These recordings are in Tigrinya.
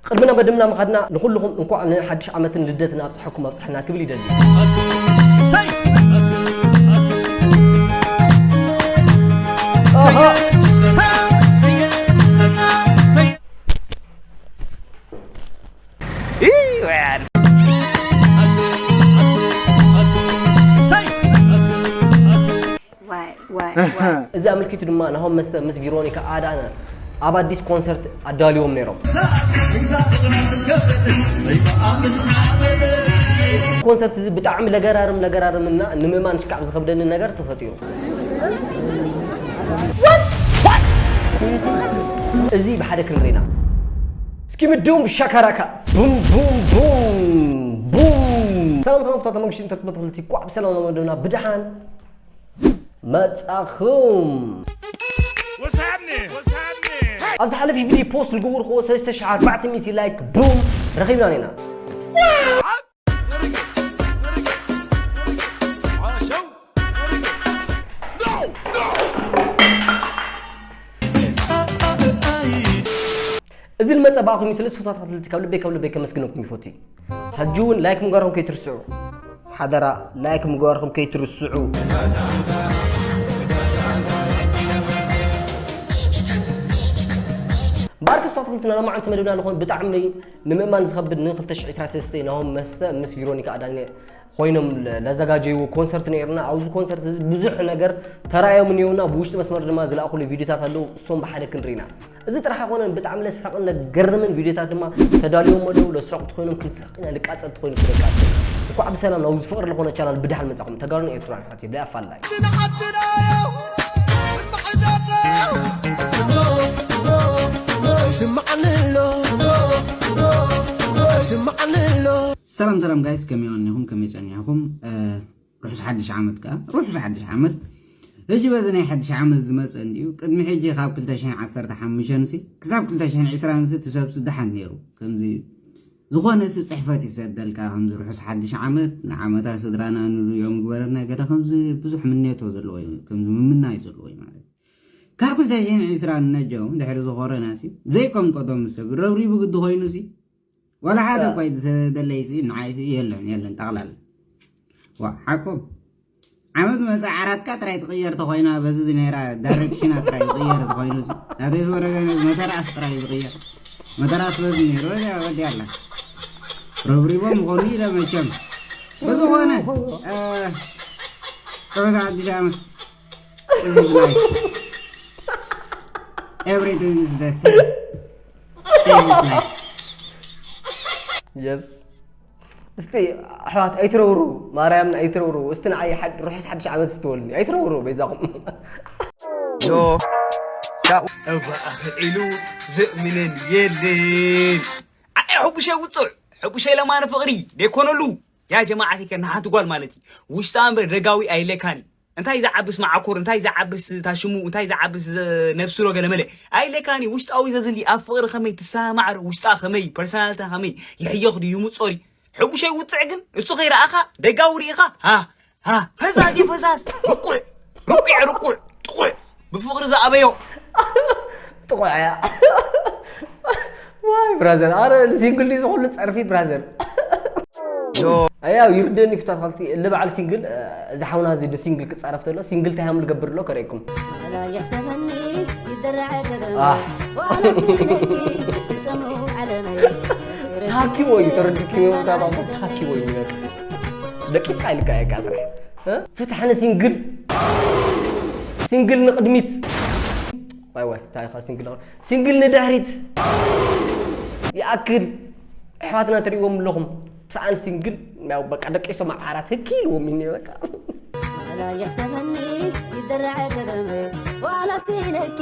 ቅድሚ ናብ መደብና ምኻድና ንኹልኹም እንኳዕ ንሓድሽ ዓመትን ልደትን ኣብፀሐኩም ኣብፀሐና ክብል ይደሊ። እዚ ኣመልኪቱ ድማ ናሆም መስተ ምስ ቪሮኒካ ኣዳነ ኣብ ኣዲስ ኮንሰርት ኣዳልዮም ነይሮም። ኮንሰርት እዚ ብጣዕሚ ለገራርም ለገራርምና ንምእማን ሽካዕ ዝኸብደኒ ነገር ተፈጢሩ። እዚ ብሓደ ክንሪና እስኪ ምዱም ሻካራካ ቡም ቡም ቡም ቡም። ሰላም ሰላም ፍታተ መንግስቲ እንተክሎ ተክልቲ ኳዕ ብሰላም መደብና ብድሓን መጻኹም። ኣብ ዝሓለፈ ቪድዮ ፖስት ዝገበርክዎ ሰለስተ ሽሕ ኣርባዕተ ሚእቲ ላይክ ቡም ረኺብና ኢና። እዚ ዝመጸ ብኣኹም እዩ። ስለ ስፍታት ተኸታተልቲ ካብ ልበይ ካብ ልበይ ከመስግነኩም ይፈቱ። ሕጂ እውን ላይክ ምግባርኩም ከይትርስዑ። ሓደራ ላይክ ምግባርኩም ከይትርስዑ። እምበኣር ክስታት ክልትና ሎማዓንቲ መደብና ዝኾን ብጣዕሚ ንምእማን ዝኸብድ ን ክልተ ሽሕ ዕስራን ሰለስተን ናሆም መስተ ምስ ቪሮኒካ ኣዳነ ኮይኖም ለ-፣ ለዘጋጀይዎ ኮንሰርት ነይርና። ኣብዚ ኮንሰርት እዚ ብዙሕ ነገር ተራእዮም እኒኦና። ብውሽጢ መስመር ድማ ዝለኣኹሉ ቪድዮታት ኣለዉ። እሶም ብሓደ ክንርኢና። እዚ ጥራሕ ኣይኮነን፣ ብጣዕሚ ለስሕቕን ለገርምን ቪድዮታት ድማ ተዳልዮም ኣለዉ። ለስሕቕ ትኾይኖም ክንስሕቕ ኢና፣ ልቃጸል ትኾይኑ ክነቃጽል። እንኳዕ ብሰላም ናብዚ ፍቕሪ ዝኾነ ቻናል ብድሓን መጻኹም። ተጋሩን ኤርትራን ሓቲ ብላይ ኣፋላይ። ሰላም ሰላም ጋይስ፣ ከመይ ቀኒኹም? ከመይ ጸኒሕኩም? እ፣ ርሑስ ሓድሽ ዓመት ከኣ፣ ርሑስ ሓድሽ ዓመት። ሕጂ በዚ ናይ ሓድሽ ዓመት ዝመጸ እንድዩ። ቅድሚ ሕጂ ካብ ክልተ ሽሕን ዓሰርተ ሓሙሽተን ሲ ክሳብ ክልተ ሽሕን ዕስራን ሲ እቲ ሰብሲ ደሓን ነይሩ። ከምዚ ዝኾነ ሲ ጽሕፈት ይሰደልካ፣ ከምዚ ርሑስ ሓድሽ ዓመት፣ ንዓመታ ስድራና ንርእዮም ግበረና፣ ገለ ከምዚ ብዙሕ ምኔቶ ዘለዎ እዩ፣ ከምዚ ምምናይ ዘለዎ እዩ ማለት። ካብ ክልተ ሽሕን ዕስራን ነጀው እንድሕሪ ዝኾረና ሲ ዘይከም ቀደም ሰብ ረብሪቡ ግዲ ኮይኑ ሲ ዋላ ሓደ እኳ እዩ ዝሰደለይ ሲ ንዓይ ሲ የለን፣ የለን ጠቕላላ። ዋ፣ ሓቆም። ዓመት መጻ ዓራትካ ጥራይ ትቕየር ተኾይና፣ በዚ እዚ ነይራ ዳይሬክሽና ጥራይ ትቕየር ተኾይኑ ሲ፣ ናተይ ዝወረደ ነዚ መተርኣስ ጥራይ ዝቕየር። መተርኣስ በዚ ነይሩ፣ ወዲያ፣ ወዲያ ኣላ። ረብሪቦም ይኾኑ ኢለ መቸም። ብዝኾነ፣ እ፣ ርሑስ ሓድሽ ዓመት። This is life. Everything is the same. This is life. የስ እስቲ ኣሕዋት ኣይትረውሩ፣ ማርያምን ኣይትረውሩ። እስቲ ንዓይ ሓድ-፣ ርሑስ ሓድሽ ዓመት ስትበሉኒ ኣይትረውሩ በይዛኹም። እባ ኣኽዒሉ ዝእምነን የለን። ኣይ ሕቡሸይ ውጹዕ፣ ሕቡሸይ ለማኒ ፍቕሪ ደይኮነሉ። ያ ጀማዓተይ ከ ንሓንቲ ጓል ማለት እዩ ውሽጣ እምበር ደጋዊ ኣይለካን እዩ። እንታይ ዝዓብስ መዓኮር፣ እንታይ ዝዓብስ ታሽሙ፣ እንታይ ዝዓብስ ዘ-፣ ነብስሮ ገለመለ ኣይለካን እዩ። ውሽጣዊ ዘዝሊ ኣብ ፍቕሪ ከመይ ትሰማማዕር፣ ውሽጣ ከመይ ፐርሰናልታ ከመይ ይሕየኽ ድዩ ይምጾ ድዩ። ሕቡሸይ ውጽዕ ግን እሱ ከይረኣኻ ደጋዊ ርኢኻ ሃ ሃ ፈዛዝ እዩ ፈዛዝ ርቁዕ ርቁዕ ርቁዕ ጥቑዕ ብፍቕሪ ዝኣበዮ ጥቑዕ እያ። ዋይ ብራዘር፣ ኣረ ሲንግል ድዩ ዝኹሉ ጸርፊ ብራዘር። ኣያው ይርደኒ ፍታት ካልቲ እለ በዓል ሲንግል፣ እዚ ሓውና እዚ ድሲንግል ክጻረፍ ተሎ ሲንግል ታይ ሃምሉ ገብር ኣሎ ከርእየኩም። ዋላ ይሕሰበኒ ይደራዕ ዘገመ ዋላ ስኢነኪ ትጸምኡ ዓለመይ ታኪዎ እዩ ተረድኪ ታባኹ ታኪዎ እዩ በቃ። ደቂስካ ኢልካ እየ ስራሕ። እ? ፍትሕ ንሲንግል። ሲንግል ንቕድሚት። ዋይ ዋይ እንታይ ኢኻ ሲንግል ንቕድሚት? ሲንግል ንድሕሪት። ይኣክል ኣሕዋትና ትርእይዎም ኣለኹም። ሰኣን ሲንግል ያው በቃ ደቂሶም ኣብ ዓራት ህኪ ኢልዎም እዩ በቃ። ዋላ ይሕሰበኒ ይደራዕ ዘገመ ዋላ ስኢነኪ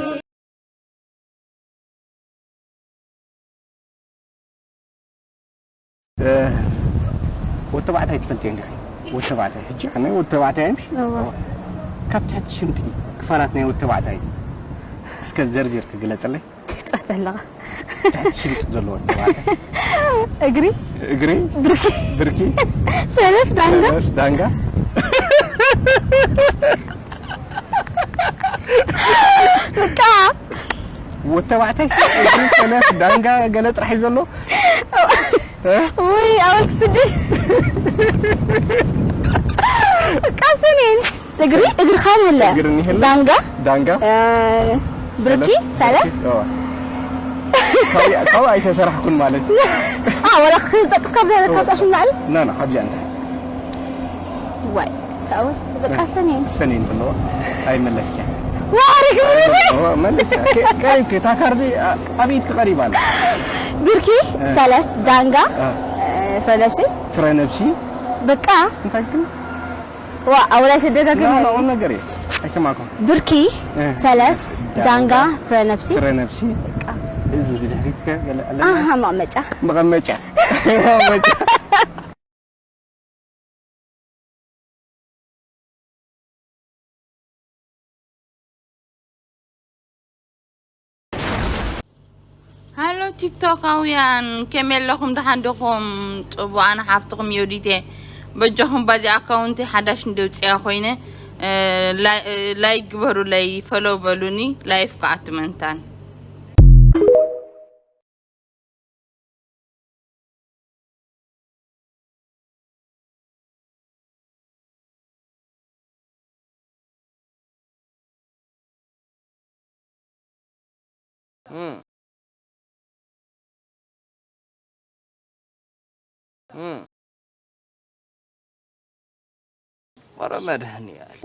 ወተባዕታይ ትፈልጥዮ እንዲኺ? ወተባዕታይ ሕጂ ኣነ ወተባዕታይ እምሽ ካብ ትሕቲ ሽምጢ ክፋላት ናይ ወተባዕታይ እስከ ዘርዚርኪ ግለፅለይ። ትጸፍ ኣለኻ። ትሕቲ ሽምጢ ዘለዎ ወተባዕታይ እግሪ እግሪ ብርኪ ብርኪ ሰለፍ ዳንጋ ሰለፍ ዳንጋ በቃ ወተባዕታይ እግሪ ሰለፍ ዳንጋ ገለ ጥራሕ እዩ ዘሎ። እ? ወይ ኣወል ክስድድ ቀስኔን እግሪ እግሪ ካን የለ እግሪ እኒሄለ። ዳንጋ ዳንጋ እ፣ ብርኪ ሰለፍ ሰለፍ። ኦ። ካብኡ፣ ካብኡ ኣይተሰራሕኩን ማለት። አ ወላ ክጠቅስ ካብ ካብ ጣሽ ላዕሊ ና ና ሓብዚ ኣንተ። ዋይ ታወስ በቃ ሰኔን ሰኔን ብሎ ኣይመለስኪ። ዋሪ ግብሪ ኦ፣ መልስ። ቀሪብ ታካርዲ ኣብ ኢድኪ ቀሪባ ኣላ። ብርኪ እ። ሰለፍ ዳንጋ እ። እ፣ ፍረ ነብሲ ፍረ ነብሲ በቃ እንታይ ግን ዋ ኣውላይ ተደጋግም ላ ላ ኦን ነገር እየ። ኣይሰማኩም። ብርኪ እ። ሰለፍ ዳንጋ ዳንጋ ፍረ ነብሲ ፍረ ነብሲ በቃ እዚ ብድሕሪት ከ ገለ ኣለ ኣሃ መቐመጫ መቐመጫ መቐመጫ ሃሎ ቲክቶካውያን፣ ከመይ ኣለኹም? ደሓን ዲኹም? ጽቡቕ፣ ኣነ ሓፍትኹም ዮዲት እየ። በጃኹም ባዚ ኣካውንተይ ሓዳሽ እንድውጽያ ኮይነ፣ እ፣ ላይ-፣ እ፣ ላይክ ግበሩለይ፣ ፈሎ በሉኒ፣ ላይፍ ክኣቱ መንታን። እም። እም። ወረ መድኃኒዓለም።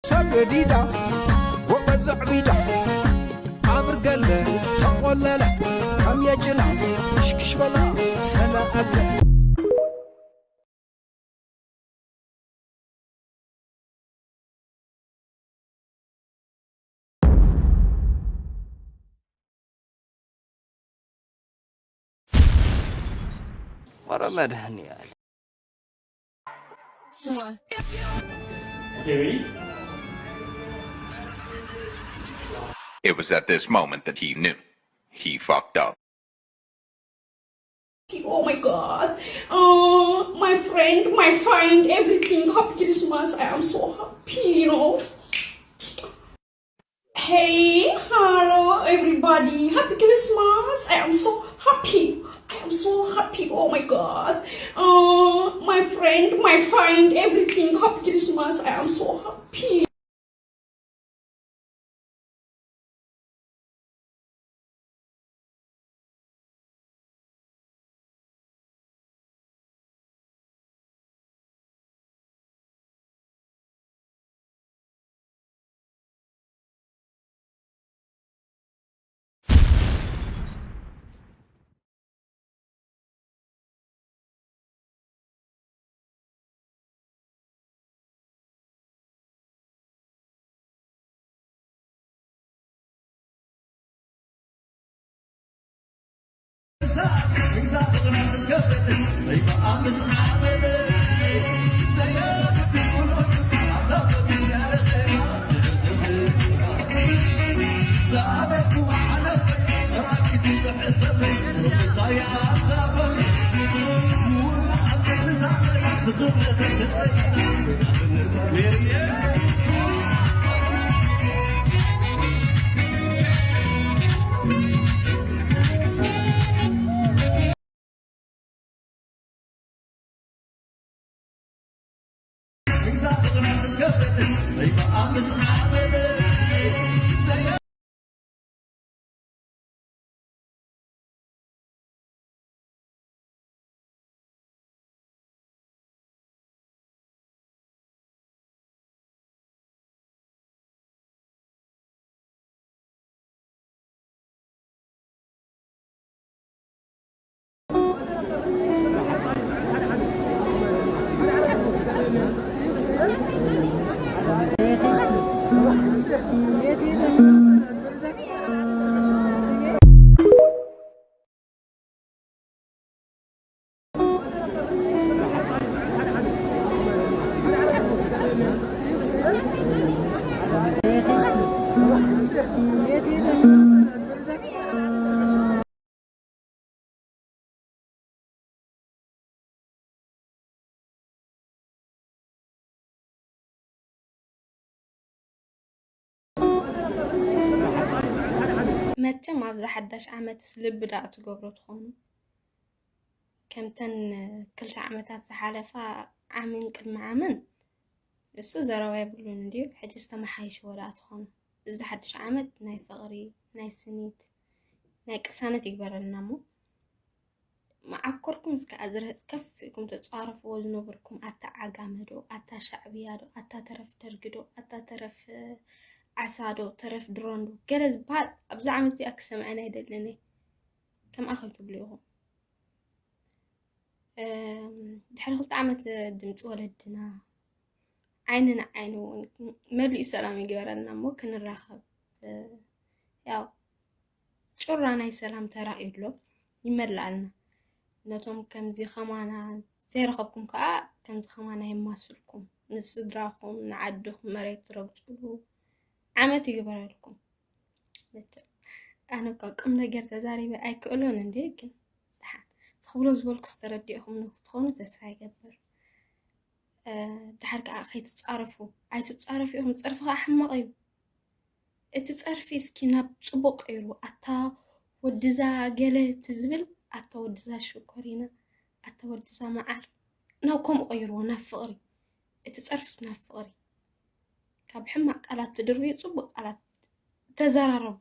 ሰገዲዳ ጎበዝ ኣዕቢዳ ኣብርገለ ተቆለለ ከም የጭላ ሽክሽ በላ ሰለ ኣለ። ወረ መድኃኒዓለም። It was at this moment that he knew. He fucked up. Oh my God. Uh, my friend, my friend, everything. Happy Christmas. I am so happy, you know. Hey, hello, everybody. Happy Christmas. I am so happy. I am so happy. Oh my God. Uh, my friend, my friend, everything. Happy Christmas. I am so happy. መቸም ኣብዚ ሓዳሽ ዓመትስ ልቢ ደኣ ትገብሮ ትኾኑ? ከምተን ክልተ ዓመታት ዝሓለፋ ዓምን ቅድሚ ዓምን እሱ ዘረባ የብሉን እንድዩ። ሕጂ ዝተመሓየሽዎ ደኣ ትኾኑ። እዚ ሓድሽ ዓመት ናይ ፍቕሪ፣ ናይ ስኒት፣ ናይ ቅሳነት ይግበረልና እሞ መዓኮርኩም እስከ ኣዝርህፅ ከፍ ኢልኩም ተፃረፍዎ ዝነበርኩም ኣታ ዓጋመ ዶ፣ ኣታ ሻዕብያ ዶ፣ ኣታ ተረፍ ደርጊ ዶ፣ ኣታ ተረፍ ዓሳ ዶ፣ ተረፍ ድሮን ዶ፣ ገለ ዝበሃል ኣብዚ ዓመት እዚኣ ክሰምዐን ኣይደልን እየ። ከምኣ ከይትብሉ ኢኹም። ድሕሪ ክልተ ዓመት ድምፂ ወለድና ዓይኒ ንዓይኒ እውን መሊኡ ሰላም ይግበረልና እሞ ክንራኸብ ያው ጩራ ናይ ሰላም ተራእዩ ኣሎ ይመልኣልና። ነቶም ከምዚ ከማና ዘይረኸብኩም ከዓ ከምዚ ከማና የማስልኩም፣ ንስድራኹም ንዓድኹም መሬት ትረግፅሉ ዓመት ይግበረልኩም። መቸም ኣነ እኳ ቁም ነገር ተዛሪበ ኣይክእሎን እንዴ፣ ግን ደሓን ትኽብሎ ዝበልኩስ ተረዲእኹም ንክትኾኑ ተስፋ ይገብር። ድሓር ከዓ ከይትፃረፉ ኣይትፃረፉ ኢኹም። ፀርፊ ከዓ ሕማቕ እዩ። እቲ ፀርፊ እስኪ ናብ ፅቡቅ ቀይሩ። ኣታ ወድዛ ገለ ትዝብል ኣታ ወድዛ ሽኮሪና ኣታ ወድዛ መዓር ናብ ከምኡ ቀይርዎ፣ ናብ ፍቅሪ። እቲ ፀርፍስ ናብ ፍቅሪ። ካብ ሕማቅ ቃላት ትድርብዩ ፅቡቅ ቃላት ተዘራረቡ።